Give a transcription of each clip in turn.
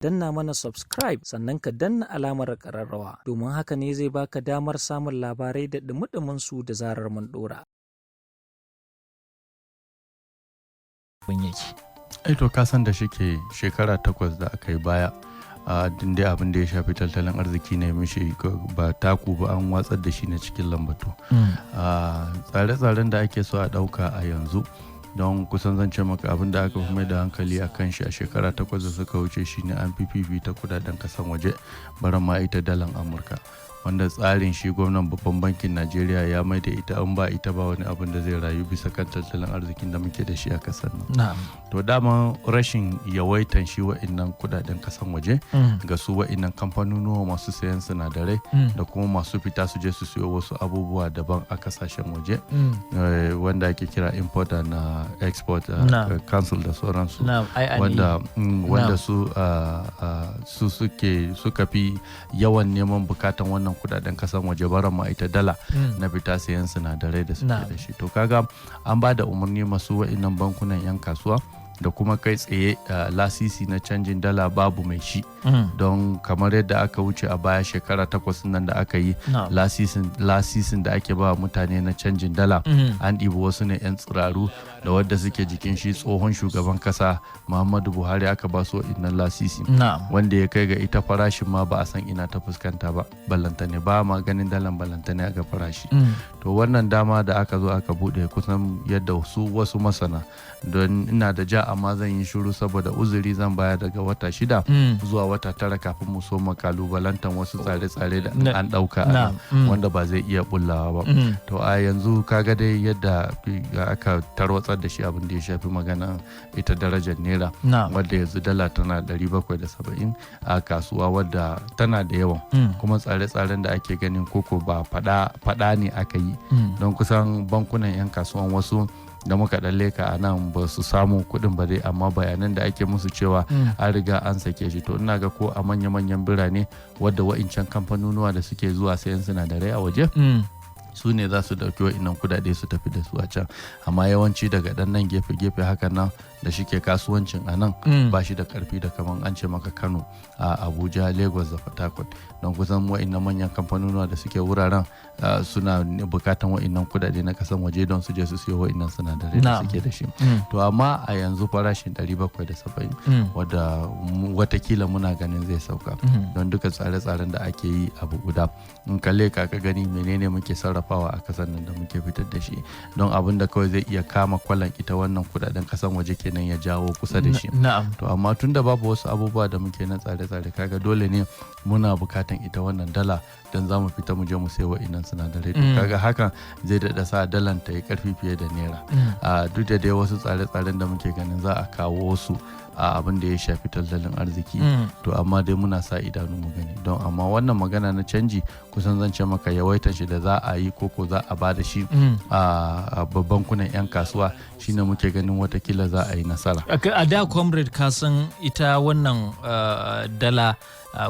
Danna mana subscribe, sannan ka danna alamar ƙararrawa, domin haka ne zai baka damar samun labarai da ɗumi su da zarar mun ɗora. Yake. Ai to, ka san da shike shekara 8 da aka yi baya a dai abin da ya shafi tattalin arziki ne mishi ba taku ba, an watsar da shi na cikin lambatu. Tsare-tsaren da ake so a ɗauka a yanzu, don kusan zan ce maka abin da aka fi mai da hankali a kan shi a shekara 8 da suka wuce shine an fi ta kudaden kasan waje, baran ma ita dalan Amurka, wanda tsarin shi gwamnan Babban Bankin Najeriya ya mai da ita an ba ita ba wani abin da zai rayu bisa kan tattalin arzikin da muke da shi a kasar nan. To dama rashin yawaitan shi wa'innan kudaden kasan waje ga su wa'innan kamfanonuwa masu sayan sinadarai da kuma masu fita su je su siyo wasu abubuwa daban a kasashen waje, wanda ake kira Import and Export Council da sauransu, wanda su suke suka fi yawan neman bukatan wannan kudaden kasan waje, baran ma ita dala, na fita sayan sinadarai da suke da shi. To kaga an ba da umarni masu wa'innan bankunan 'yan kasuwa da kuma kai tsaye lasisi na canjin dala babu mai shi, don kamar yadda aka wuce a baya shekara 8 nan da aka yi, lasisin da ake ba mutane na canjin dala an ɗibi wasu ne 'yan tsiraru da wadda suke jikin shi tsohon shugaban kasa Muhammadu Buhari aka ba su wa'innan lasisi, wanda ya kai ga ita farashin ma ba a san ina ta fuskanta ba, ballantane ba ma ganin dalan, ballantane ga farashi. To wannan dama da aka zo aka bude, kusan yadda su wasu masana, don ina da ja amma zan yi shiru saboda uzuri, zan bayar daga wata 6 zuwa wata 9 kafin mu soma kalubalantan wasu tsare-tsare da an ɗauka wanda ba zai iya bullawa ba. To a yanzu kaga dai yadda aka tarwatsar da shi abin da ya shafi magana ita darajar naira, wadda yanzu dala tana 770 a kasuwa, wadda tana da yawan kuma tsare-tsaren da ake ganin koko ba fada ne aka yi, don kusan bankunan 'yan kasuwan wasu da muka dan leka a nan ba su samu kuɗin ba dai, amma bayanan da ake musu cewa an riga an sake shi. To ina ga ko a manya-manyan birane wadda wa'incan kamfanonuwa da suke zuwa sayan sinadarai a waje su ne za su dauki wa'innan kudade su tafi da su a can, amma yawanci daga dan nan gefe-gefe hakan nan da shike kasuwancin a nan ba shi da karfi da kaman an ce maka Kano, a Abuja, Lagos da Port. Don kusan wa'innan manyan kamfanonuwa da suke wuraren suna bukatan wa'innan kudade na kasan waje don su je su siyo wa'innan sinadarai da suke da shi. To amma a yanzu farashin 770, wadda watakila muna ganin zai sauka, don duka tsare-tsaren da ake yi abu guda in kalle ka gani menene muke sarrafawa a kasan nan da muke fitar da shi, don abin da kawai zai iya kama kwalan ita wannan kudaden kasan waje kenan ya jawo kusa da shi. To amma tun da babu wasu abubuwa da muke na tsare-tsare, kaga dole ne muna bukatan ita wannan dala don za mu fita mu je mu sai wa'innan sinadarai. To kaga hakan zai daɗa sa dalan ta yi karfi fiye da naira, a duk da dai wasu tsare-tsaren da muke ganin za a kawo su a abin da ya shafi tattalin arziki. To amma dai muna sa idanu mu gani, don amma wannan magana na canji, kusan zan ce maka yawaitan shi da za a yi koko za a bada shi a babban kunan 'yan kasuwa shine muke ganin watakila za a yi nasara. A da, comrade, kasan ita wannan dala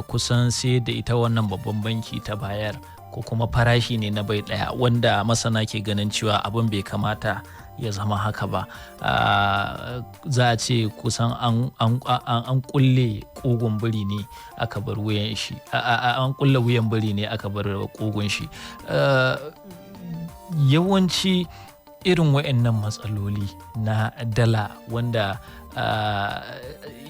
kusan sai da ita wannan babban banki ta bayar ko kuma farashi ne na bai daya, wanda masana ke ganin cewa abin bai kamata ya zama haka ba. Za a ce kusan an kulle kugun biri ne aka bar wuyan shi, an kulle wuyan biri ne aka bar kugun shi. Yawanci irin wa'annan matsaloli na dala wanda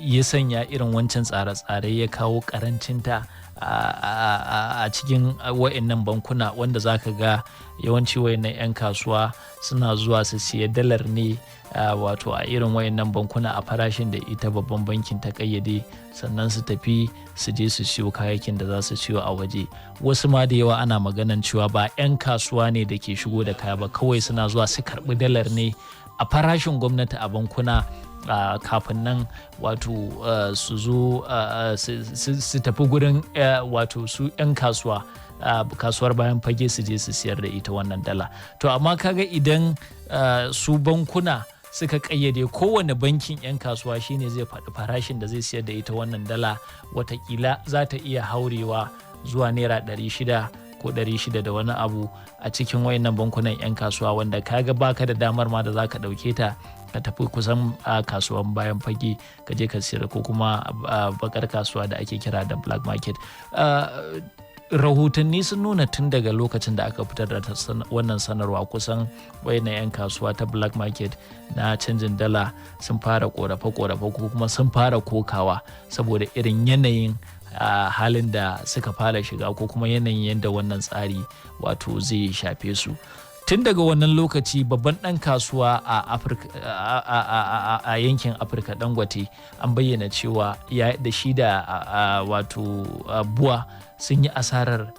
ya sanya irin wancan tsare-tsare ya kawo karancinta a cikin wa'annan bankuna, wanda zaka ga yawanci wa'annan 'yan kasuwa suna zuwa su siya dalar ne wato a irin wayannan bankuna a farashin da ita babban bankin ta kayyade, sannan su tafi su je su siyo kayayyakin da za su siyo a waje. Wasu ma da yawa ana maganan cewa ba 'yan kasuwa ne da ke shigo da kaya ba, kawai suna zuwa su karbi dalar ne a farashin gwamnati a bankuna kafin nan wato su zo su tafi gurin wato su 'yan kasuwa, kasuwar bayan fage, su je su siyar da ita wannan dala. To amma kaga idan su bankuna suka kayyade, kowane bankin 'yan kasuwa shine zai faɗi farashin da zai siyar da ita wannan dala, watakila za ta iya haurewa zuwa naira 600 ko 600 da wani abu a cikin wayannan bankunan 'yan kasuwa, wanda kaga baka da damar ma da za ka ɗauke ta. Ka tafi kusan kasuwan bayan fage ka je ka siyar, ko kuma bakar kasuwa da ake kira da black market. Rahotanni sun nuna tun daga lokacin da aka fitar da wannan sanarwa, kusan wayannan 'yan kasuwa ta black market na canjin dala sun fara korafe-korafe ko kuma sun fara kokawa saboda irin yanayin halin da suka fara shiga, ko kuma yanayin yadda wannan tsari wato zai shafe su. Tun daga wannan lokaci, babban ɗan kasuwa a yankin Afirka, Dangote, an bayyana cewa da shi da wato BUA sun yi asarar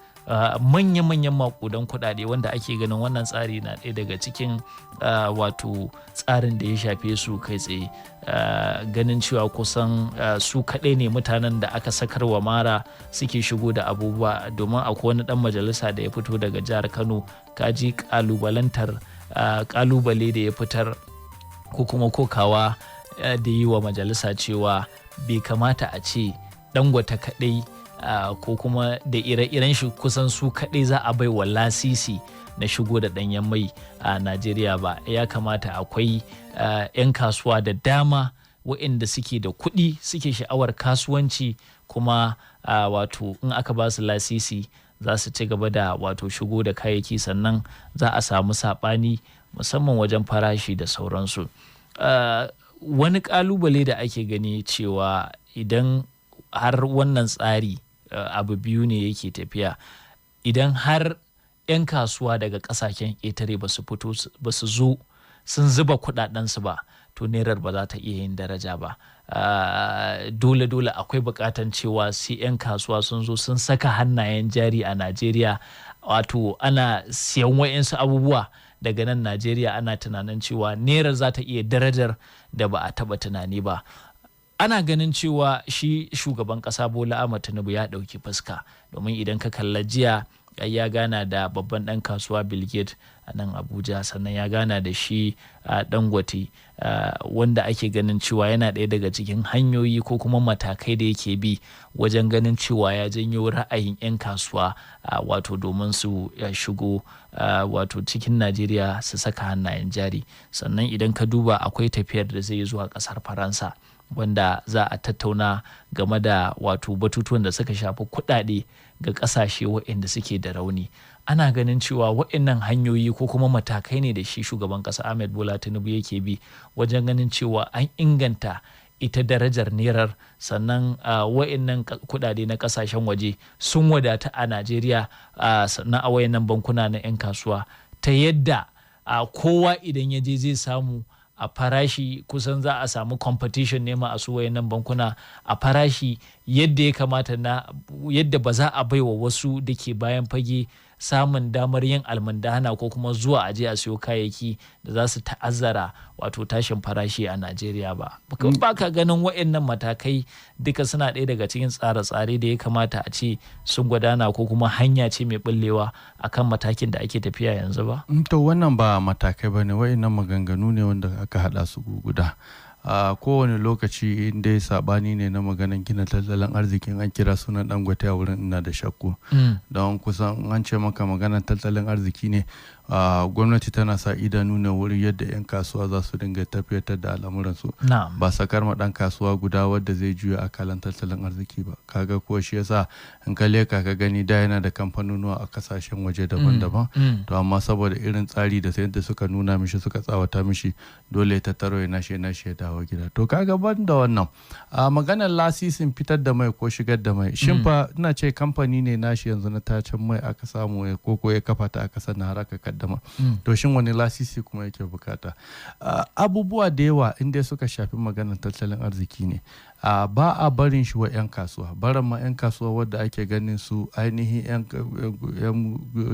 manya-manyan makudan kuɗaɗe, wanda ake ganin wannan tsari na ɗaya daga cikin wato tsarin da ya shafe su kai tsaye, ganin cewa kusan su kaɗai ne mutanen da aka sakar wa mara suke shigo da abubuwa. Domin akwai wani ɗan majalisa da ya fito daga jihar Kano, kaji ƙalubalantar ƙalubale da ya fitar ko kuma kokawa da yi wa majalisa cewa bai kamata a ce Dangote kaɗai ko kuma da ire-iren shi kusan su kaɗai za a bai wa lasisi na shigo da ɗanyen mai a Najeriya ba. Ya kamata akwai 'yan kasuwa da dama waɗanda suke da kuɗi, suke sha'awar kasuwanci, kuma wato in aka ba su lasisi za su ci gaba da wato shigo da kayayyaki, sannan za a samu saɓani musamman wajen farashi da sauransu. Wani ƙalubale da ake gani cewa idan har wannan tsari, abu biyu ne yake tafiya: idan har 'yan kasuwa daga kasashen ƙetare ba su fito ba su zo sun zuba kudadensu ba, to nerar ba za ta iya yin daraja ba. Dole dole akwai bukatan cewa sai 'yan kasuwa sun zo sun saka hannayen jari a Najeriya, wato ana siyan wa'insu abubuwa daga nan Najeriya, ana tunanin cewa nerar za ta iya darajar da ba a taba tunani ba. Ana ganin cewa shi shugaban kasa Bola Ahmad Tinubu ya ɗauki fuska, domin idan ka kalla jiya ya gana da babban ɗan kasuwa Bill Gates a nan Abuja, sannan ya gana da shi a Dangote, wanda ake ganin cewa yana ɗaya daga cikin hanyoyi ko kuma matakai da yake bi wajen ganin cewa ya janyo ra'ayin 'yan kasuwa, wato domin su shigo wato cikin Najeriya su saka hannayen jari. Sannan idan ka duba, akwai tafiyar da zai yi zuwa ƙasar Faransa, wanda za a tattauna game da wato batutuwan da suka shafi kuɗaɗe ga ƙasashe waɗanda suke da rauni. Ana ganin cewa waɗannan hanyoyi ko kuma matakai ne da shi shugaban ƙasa Ahmed Bola Tinubu yake bi wajen ganin cewa an inganta ita darajar nerar, sannan waɗannan kuɗaɗe na ƙasashen waje sun wadata a Najeriya, sannan a wayannan bankuna na 'yan kasuwa, ta yadda kowa idan ya je zai samu a farashi kusan za a samu competition ne ma a su wayannan bankuna a farashi yadda ya kamata, na yadda ba za a baiwa wasu da ke bayan fage samun damar yin almundahana ko kuma zuwa aje a siyo kayayyaki da za su ta'azzara wato tashin farashi a Najeriya ba. Ba ka ganin wayannan matakai duka suna ɗaya daga cikin tsare-tsare da ya kamata a ce sun gudana, ko kuma hanya ce mai bullewa akan matakin da ake tafiya yanzu ba? To, wannan ba matakai ba ne, wayannan maganganu ne wanda aka haɗa su guda. A kowane lokaci in dai sabani ne na maganan gina tattalin arzikin, an kira sunan Dangote a wurin, ina da shakku, don kusan an ce maka maganan tattalin arziki ne, gwamnati tana sa idanu ne wurin yadda 'yan kasuwa za su dinga tafiyatar da al'amuransu, ba sakar ma dan kasuwa guda wadda zai juya akalan tattalin arziki ba. Kaga ko shi yasa in ka leka ka gani, da yana da kamfanonuwa a kasashen waje daban-daban, to amma saboda irin tsari da yadda suka nuna mishi, suka tsawata mishi, dole ya tattaro ya nashe nashe ya dawo gida. To, kaga ban da wannan a maganar lasisin fitar da mai ko shigar da mai, shin fa ina ce kamfani ne nashi yanzu na tacen mai aka samu ya koko ya kafa ta aka sanna har aka kaddama, to shin wani lasisi kuma yake bukata? Abubuwa da yawa inda suka shafi maganar tattalin arziki ne, ba a barin shi wa 'yan kasuwa, barin ma 'yan kasuwa wadda ake ganin su ainihin 'yan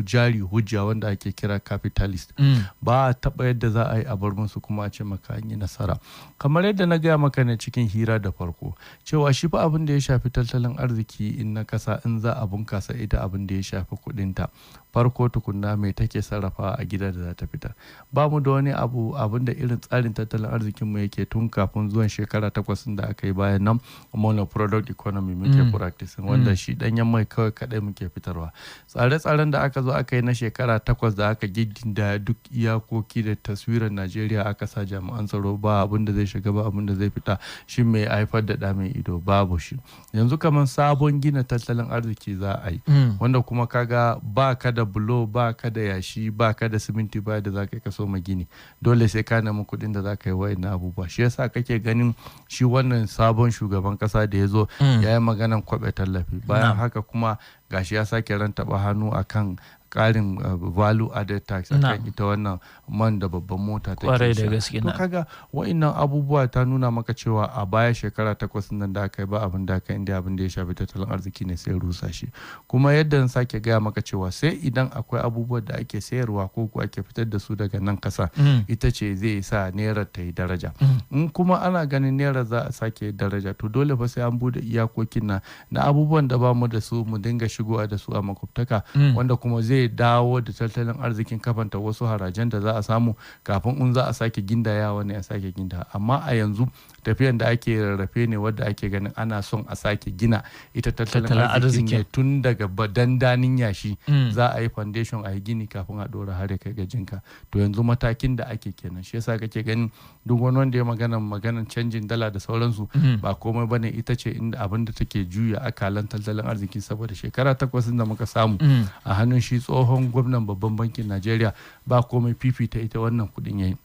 jari hujja wanda ake kira capitalist, ba a taɓa yadda za a yi a bar musu kuma a ce maka an yi nasara. Kamar yadda na gaya maka ne cikin hira da farko cewa shi fa abin da ya shafi tattalin arziki in na kasa, in za a bunkasa ita, abin da ya shafi kudinta, farko tukunna mai take sarrafa a gida da za ta fita. Ba mu da wani abu abin da irin tsarin tattalin arzikin mu yake tun kafin zuwan shekara 8 da aka yi bayan. bayan nan monoproduct economy muke practicing, wanda shi danyen mai kawai kadai muke fitarwa. Tsare-tsaren da aka zo aka yi na shekara 8 da aka gindaya duk iyakoki da taswirar Najeriya, aka sa jami'an tsaro, ba abin da zai shiga, ba abin da zai fita, shi mai haifar da ɗa mai ido babu shi. Yanzu kamar sabon gina tattalin arziki za a yi, wanda kuma kaga ba ka da bulo, ba ka da yashi, ba ka da siminti, ba da za ka yi kaso ma gini. Dole sai ka nemi kuɗin da za ka yi wa'in abubuwa. Shi yasa kake ganin shi wannan sabon shugaban kasa da ya zo ya yi maganan kwabe tallafi. Bayan haka kuma gashi ya sake rantaba hannu akan karin value added tax akan ita wannan man da babban mota take Kwarai da sha. gaske, To kaga wa'annan abubuwa ta nuna maka cewa a baya shekara 8 nan da aka yi, ba abin da aka inda abin da ya shafi tattalin arziki ne sai rusa shi. Kuma yadda na sake gaya maka cewa sai idan akwai abubuwan da ake sayarwa ko ko ake fitar da su daga nan kasa, ita ce zai sa naira ta yi daraja. In kuma ana ganin naira za a sake daraja, to dole fa sai an bude iyakokin na na abubuwan da ba mu da su, mu dinga shigowa da su a makwabtaka, wanda kuma zai dawo da tattalin arzikin kafanta wasu harajan da za a samu kafin in za a sake gindayawa ne a sake ginda. Amma a yanzu tafiyan da ake rarrafe ne, wadda ake ganin ana son a sake gina ita tattalin Tattalin arzikin ne arzikin. tun daga dandanin yashi za a yi foundation, a yi gini kafin a dora har ya kai ga jinka. To yanzu matakin da ake kenan. Shi yasa kake ganin duk wani wanda ya magana maganan canjin dala da sauransu ba komai bane, ita ce inda abin da take juya akalan tattalin arziki, saboda shekara 8 da muka samu a hannun shi tsohon gwamnan babban bankin Najeriya, ba komai fifita ita wannan kudin yayi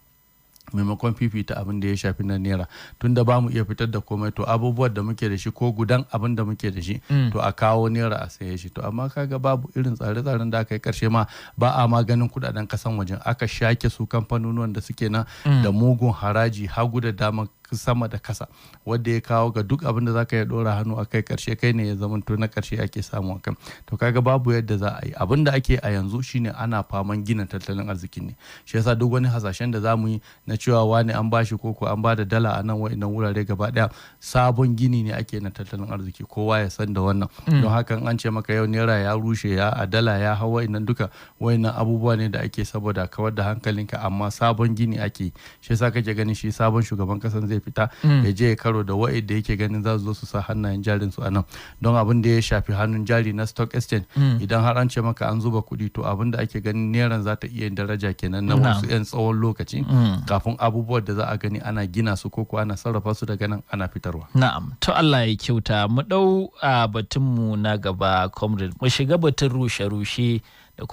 maimakon fifita abin da ya shafi na naira. Tunda ba mu iya fitar da komai, to abubuwan da muke da shi ko gudan abin da muke da shi, to a kawo naira a saye shi. To amma kaga babu irin tsare-tsaren da aka yi, karshe ma ba a maganin kudaden kasan wajen, aka shake su kamfanonuwan da suke nan da mugun haraji hagu da dama, sama da kasa, wadda ya kawo ga duk abin da zaka iya dora hannu a kai, karshe kai ne ya zamanto na karshe ake samu akan. To kaga babu yadda za a yi. Abin da ake a yanzu shine ana faman gina tattalin arzikin ne. Shi yasa duk wani hasashen da zamu yi na cewa wani an bashi ko ko an bada dala a nan wa'innan wurare gaba daya, sabon gini ne ake na tattalin arziki, kowa ya san da wannan. Don haka an ce maka yau naira ya rushe, ya a dala ya hau, wa'innan duka wa'innan abubuwa ne da ake saboda kawar da hankalinka, amma sabon gini ake. Shi yasa kake ganin shi sabon shugaban kasan zai fita ya je ya karo da wa'ida yake ganin za su zo su sa hannayen jarin su a nan, don abin da ya shafi hannun jari na stock exchange. Idan har an ce maka an zuba kuɗi, to abin da ake ganin neran za ta iya yin daraja kenan na wasu 'yan tsawon lokaci kafin abubuwan da za a gani ana gina su ko ana sarrafa su daga nan ana fitarwa. Na'am, to Allah ya kyauta. Mu ɗau a batunmu na gaba, comrade, mu shiga batun rushe-rushe da kuma